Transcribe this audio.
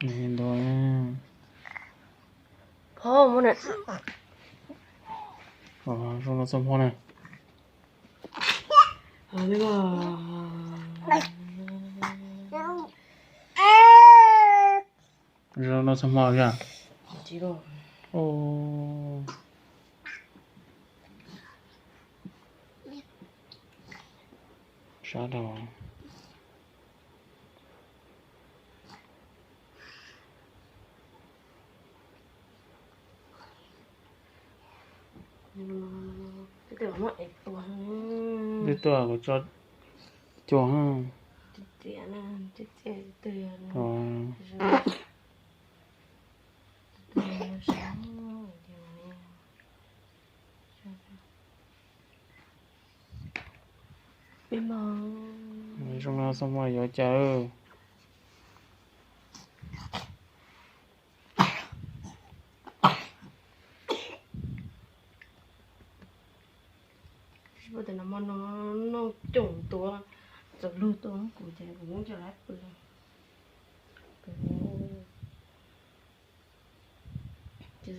Ntuav. Phob muab na. Zoo no txog hmo na. Zoo no txog hmo yom. Sab rau. Twb tuaj kuv tso cua. Zoo no xyoo mas yuav cas. Ua tes no mas no noj coom tuav, txawm luag tuaj kuv ces kuv muab coj lawv pw.